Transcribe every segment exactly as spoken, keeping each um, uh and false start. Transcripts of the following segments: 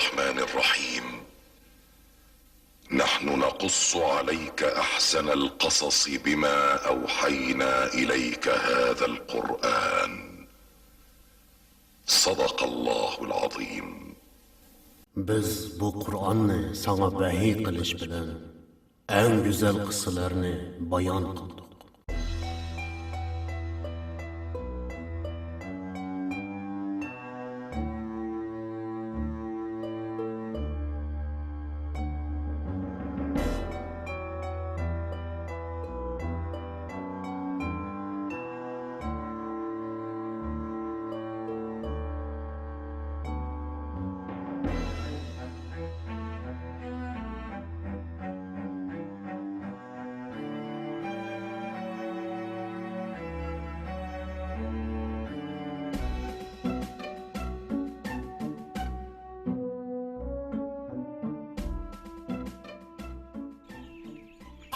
الرحمن الرحيم. نحن نقص عليك أحسن القصص بما أوحينا إليك هذا القرآن. صدق الله العظيم. بىز بۇ قۇرئاننى ساڭا ۋەھىي قىلىش بىلەن ئەڭ گۈزەل قىسسىلەرنى بايان قىلدۇق.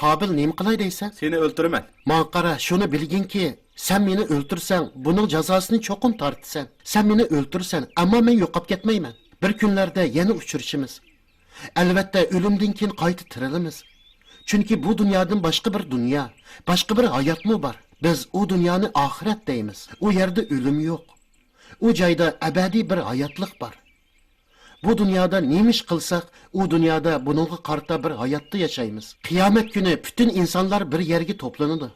قابىل، نېمە قىلاي دەيسەن؟ سېنى ئۆلتۈرىمەن. ماڭا قارا، شۇنى بىلگىنكى، سەن مېنى ئۆلتۈرسەڭ، بۇنىڭ جازاسىنى چوقۇم تارتىسەن. سەن مېنى ئۆلتۈرىسەن، ئەمما مەن يوقاپ كەتمەيمەن. بىر كۈنلەردە يەنە ئۇچرىشىمىز. ئەلۋەتتە، ئۆلۈمدىن كېيىن قايتا تىرىلىمىز. چۈنكى بۇ دۇنيادىن باشقا بىر دۇنيا، باشقا بىر ھاياتمۇ بار. بىز ئۇ دۇنيانى ئاخىرەت دەيمىز. ئۇ يەردە ئۆلۈم يوق. ئۇ جايدا ئەبەدىي بىر ھاياتلىق بار. بۇ دۇنيادا نېمە ئىش قىلساق، ئۇ دۇنيادا بۇنىڭغا قارىتا بىر ھاياتتا ياشايمىز. قىيامەت كۈنى پۈتۈن ئىنسانلار بىر يەرگە توپلىنىدۇ.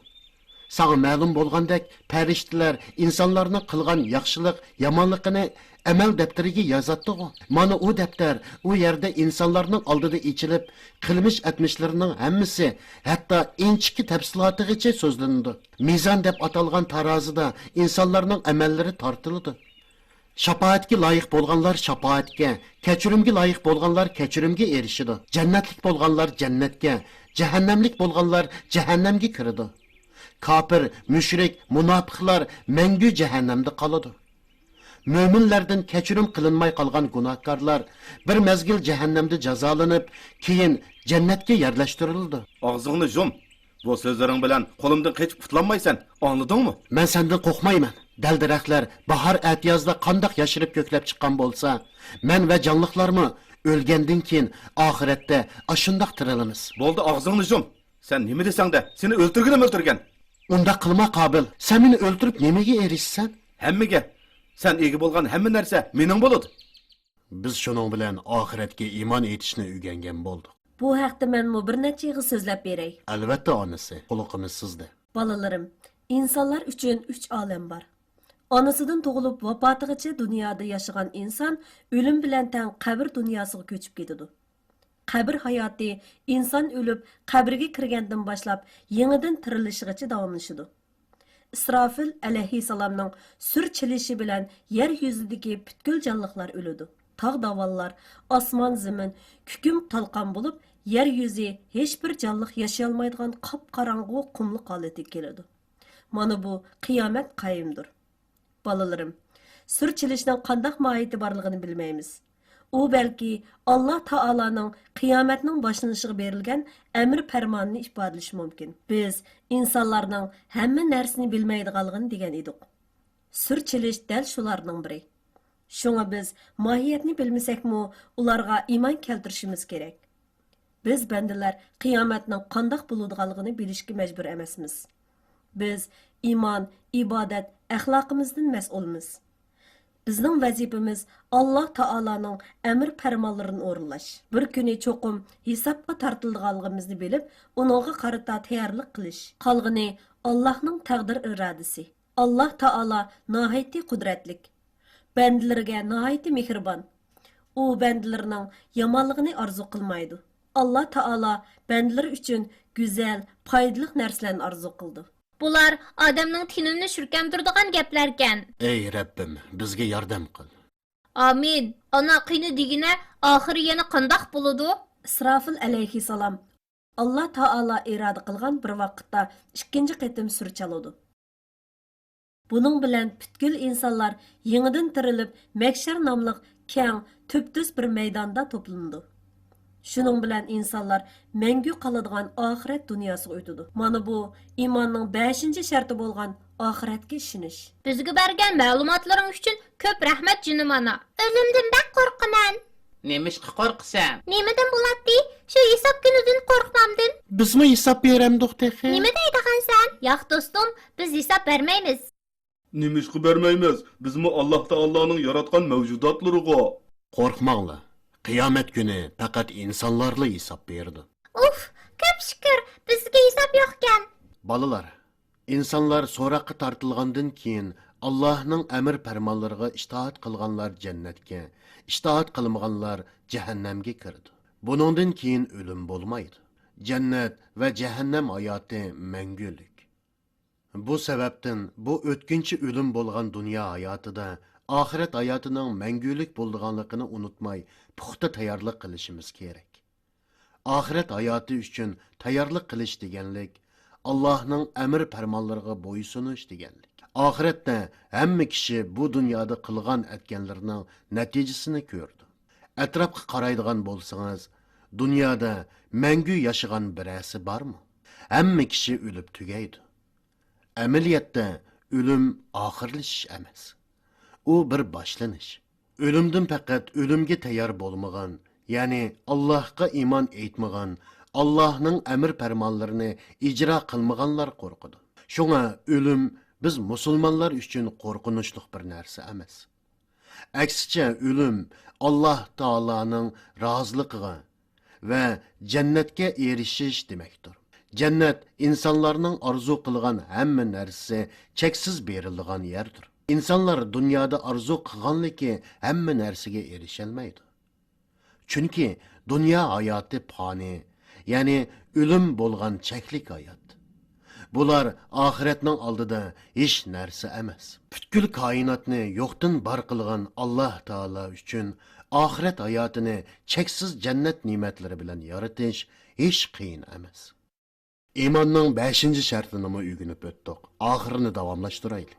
ساڭا مەلۇم بولغاندەك، پەرىشتىلەر ئىنسانلارنىڭ قىلغان ياخشىلىق، يامانلىقىنى ئەمەل دەپتىرىگە يازاتتىغۇ. مانا ئۇ دەپتەر ئۇ يەردە ئىنسانلارنىڭ ئالدىدا ئېچىلىپ، قىلمىش ئەتمىشلىرىنىڭ ھەممىسى، ھەتتا ئىنچىكە تەپسىلاتىغىچە سۆزلىنىدۇ. مىزان دەپ ئاتالغان تارازىدا ئىنسانلارنىڭ ئەمەللىرى تارتىلىدۇ. شاپائەتكە لايىق بولغانلار شاپائەتكە، كەچۈرۈمگە لايىق بولغانلار كەچۈرۈمگە ئېرىشىدۇ. جەننەتلىك بولغانلار جەننەتكە، جەھەننەملىك بولغانلار جەھەننەمگە كىرىدۇ. كاپىر، مۈشرىك، مۇناپىقلار مەڭگۈ جەھەننەمدە قالىدۇ. مۆمىنلەردىن كەچۈرۈم قىلىنماي قالغان گۇناھكارلار بىر مەزگىل جەھەننەمدە جازالىنىپ، كېيىن جەننەتكە يەرلەشتۈرۈلىدۇ. ئاغزىڭنى يۇم! بۇ سۆزلىرىڭ بىلەن قولۇمدىن قېچىپ قۇتۇلالمايسەن، ئاڭلىدىڭمۇ؟ مەن سەندىن قورقمايمەن. دەل-دەرەخلەر باھار ئەتىيازدا قانداق ياشىرىپ كۆكلەپ چىققان بولسا، مەن ۋە جانلىقلارمۇ ئۆلگەندىن كېيىن ئاخىرەتتە ئاشۇنداق تىرىلىمىز. بولدى، ئاغزىڭنى يۇم! سەن نېمە دېسەڭ دە، سېنى ئۆلتۈرگىنىم ئۆلتۈرگەن! ئۇنداق قىلما، قابىل. سەن مېنى ئۆلتۈرۈپ نېمىگە ئېرىشىسەن؟ ھەممىگە! سەن ئىگە بولغان ھەممە نەرسە مېنىڭ بولىدۇ. بىز شۇنىڭ بىلەن ئاخىرەتكە ئىمان ئېيتىشنى ئۆگەنگەن بولدۇق. بۇ ھەقتە مەنمۇ بىر نەچچە ئېغىز سۆزلەپ بېرەي. ئەلۋەتتە، ئانىسى، قۇلىقىمىز سىزدە. بالىلىرىم، ئىنسانلار ئۈچۈن ئۈچ ئالەم بار. ئانىسىدىن تۇغۇلۇپ ۋاپاتىغىچە دۇنيادا ياشىغان ئىنسان ئۆلۈم بىلەن تەڭ قەبرە دۇنياسىغا كۆچۈپ كېتىدۇ. قەبرە ھاياتى ئىنسان ئۆلۈپ، قەبرىگە كىرگەندىن باشلاپ يېڭىدىن تىرىلىشىغىچە داۋاملىشىدۇ. ئىسراپىل ئەلەيھىسسالامنىڭ سۈر چېلىشى بىلەن يەر يۈزىدىكى پۈتكۈل جانلىقلار ئۆلىدۇ. تاغ-داۋانلار، ئاسمان-زېمىن كۈكۈم-تالقان بولۇپ، يەر يۈزى ھېچبىر جانلىق ياشىيالمايدىغان قاپقاراڭغۇ قۇملۇق ھالىتىگە كېلىدۇ. مانا بۇ قىيامەت قايىمدۇر. بالىلىرىم، سۈر چېلىشنىڭ قانداق ماھىيىتى بارلىقىنى بىلمەيمىز. ئۇ بەلكى ئاللا تائالانىڭ قىيامەتنىڭ باشلىنىشىغا بېرىلگەن ئەمر پەرمانىنى ئىپادىلىشى مۇمكىن. بىز ئىنسانلارنىڭ ھەممە نەرسىنى بىلمەيدىغانلىقىنى دېگەن ئىدۇق. سۈر چېلىش دەل شۇلارنىڭ بىرى. شۇڭا بىز ماھىيەتنى بىلمىسەكمۇ، ئۇلارغا ئىمان كەلتۈرۈشىمىز كېرەك. بىز بەندىلەر قىيامەتنىڭ قانداق بولىدىغانلىقىنى بىلىشكە مەجبۇر ئەمەسمىز. بىز ئىمان، ئىبادەت، ئەخلاقىمىزدىن مەسئۇلمىز. بىزنىڭ ۋەزىپىمىز ئاللا تائالانىڭ ئەمر پەرمانلىرىنى ئورۇنلاش. بىر كۈنى چوقۇم ھېسابقا تارتىلىدىغانلىقىمىزنى بىلىپ، ئۇنىڭغا قارىتا تەييارلىق قىلىش. قالغىنى ئاللاھنىڭ تەقدىر ئىرادىسى. ئاللا تائالا ناھايىتى قۇدرەتلىك. بەندىلىرىگە ناھايىتى مېھرىبان. ئۇ بەندىلىرىنىڭ يامانلىقىنى ئارزۇ قىلمايدۇ. ئاللا تائالا بەندىلىرى ئۈچۈن گۈزەل، پايدىلىق نەرسىلەرنى ئارزۇ قىلىدۇ. بۇلار ئادەمنىڭ تېنىنى شۈركەندۈرىدىغان گەپلەركەن. ئەي رەببىم، بىزگە ياردەم قىل. ئامىن. ئانا قېنى دېگىنە، ئاخىرى يەنە قانداق بولىدۇ؟ ئىسرافىل ئەلەيھىسسالام ئاللا تائالا ئىرادە قىلغان بىر ۋاقىتتا ئىككىنچى قېتىم سۈر چالىدۇ. بۇنىڭ بىلەن پۈتكۈل ئىنسانلار يېڭىدىن تىرىلىپ، مەھشەر ناملىق كەڭ، تۈپتۈز بىر مەيداندا توپلىنىدۇ. شۇنىڭ بىلەن ئىنسانلار مەڭگۈ قالىدىغان ئاخىرەت دۇنياسىغا ئۆتىدۇ. مانا بۇ ئىماننىڭ بەشىنچى شەرتى بولغان ئاخىرەتكە ئىشىنىش. بىزگە بەرگەن مەلۇماتلىرىڭ ئۈچۈن كۆپ رەھمەت، جېنىم ئانا. ئۆلۈمدىن بەك قورقىمەن. نېمىشقا قورقىسەن؟ نېمىدىن بولاتتى؟ شۇ ھېساب كۈنىدىن قورقمامدىن؟ بىزمۇ ھېساب بېرەمدۇق تېخى. نېمە دەيدىغانسەن؟ ياق، دوستۇم، بىز ھېساب بەرمەيمىز. نېمىشقا بەرمەيمىز؟ بىزمۇ ئاللاھ تائالانىڭ ياراتقان مەۋجۇداتلىرىغۇ. قورقماڭلار، قىيامەت كۈنى پەقەت ئىنسانلارلا ھېساب بېرىدۇ. ئۇف، كۆپ شۈكۈر، بىزگە ھېساب يوقكەن. بالىلار، ئىنسانلار سوراققا تارتىلغاندىن كېيىن، ئاللاھنىڭ ئەمر پەرمانلىرىغا ئىتائەت قىلغانلار جەننەتكە، ئىتائەت قىلمىغانلار جەھەننەمگە كىرىدۇ. بۇنىڭدىن كېيىن ئۆلۈم بولمايدۇ. جەننەت ۋە جەھەننەم ھاياتى مەڭگۈلۈك. بۇ سەۋەبتىن بۇ ئۆتكۈنچى ئۆلۈم بولغان دۇنيا ھاياتىدا ئاخىرەت ھاياتىنىڭ مەڭگۈلۈك بولىدىغانلىقىنى ئۇنتۇماي، پۇختا تەييارلىق قىلىشىمىز كېرەك. ئاخىرەت ھاياتى ئۈچۈن تەييارلىق قىلىش دېگەنلىك، ئاللاھنىڭ ئەمر پەرمانلىرىغا بويسۇنۇش دېگەنلىك. ئاخىرەتتە ھەممە كىشى بۇ دۇنيادا قىلغان ئەتكەنلىرىنىڭ نەتىجىسىنى كۆرىدۇ. ئەتراپقا قارايدىغان بولسىڭىز، دۇنيادا مەڭگۈ ياشىغان بىرەرسى بارمۇ؟ ھەممە كىشى ئۆلۈپ تۈگەيدۇ. ئەمەلىيەتتە ئۆلۈم ئاخىرلىشىش ئەمەس. ئۇ بىر باشلىنىش. ئۆلۈمدىن پەقەت ئۆلۈمگە تەييار بولمىغان، يەنى ئاللاھقا ئىمان ئېيتمىغان، ئاللاھنىڭ ئەمر پەرمانلىرىنى ئىجرا قىلمىغانلار قورقىدۇ. شۇڭا ئۆلۈم بىز مۇسۇلمانلار ئۈچۈن قورقۇنچلۇق بىر نەرسە ئەمەس. ئەكسىچە، ئۆلۈم ئاللاھ تائالانىڭ رازىلىقىغا ۋە جەننەتكە ئېرىشىش دېمەكتۇر. جەننەت ئىنسانلارنىڭ ئارزۇ قىلغان ھەممە نەرسىسى چەكسىز بېرىلىدىغان يەردۇر. ئىنسانلار دۇنيادا ئارزۇ قىلغانلىكى ھەممە نەرسىگە ئېرىشەلمەيدۇ. چۈنكى دۇنيا ھاياتى پانىي، يەنى ئۆلۈم بولغان چەكلىك ھايات. بۇلار ئاخىرەتنىڭ ئالدىدا ھېچ نەرسە ئەمەس. پۈتكۈل كائىناتنى يوقتىن بار قىلغان ئاللاھ تائالا ئۈچۈن ئاخىرەت ھاياتىنى چەكسىز جەننەت نېمەتلىرى بىلەن يارىتىش ھېچ قىيىن ئەمەس. ئىماننىڭ بەشىنچى شەرتىنىمۇ ئۆگىنىپ ئۆتتۇق. ئاخىرىنى داۋاملاشتۇرايلى.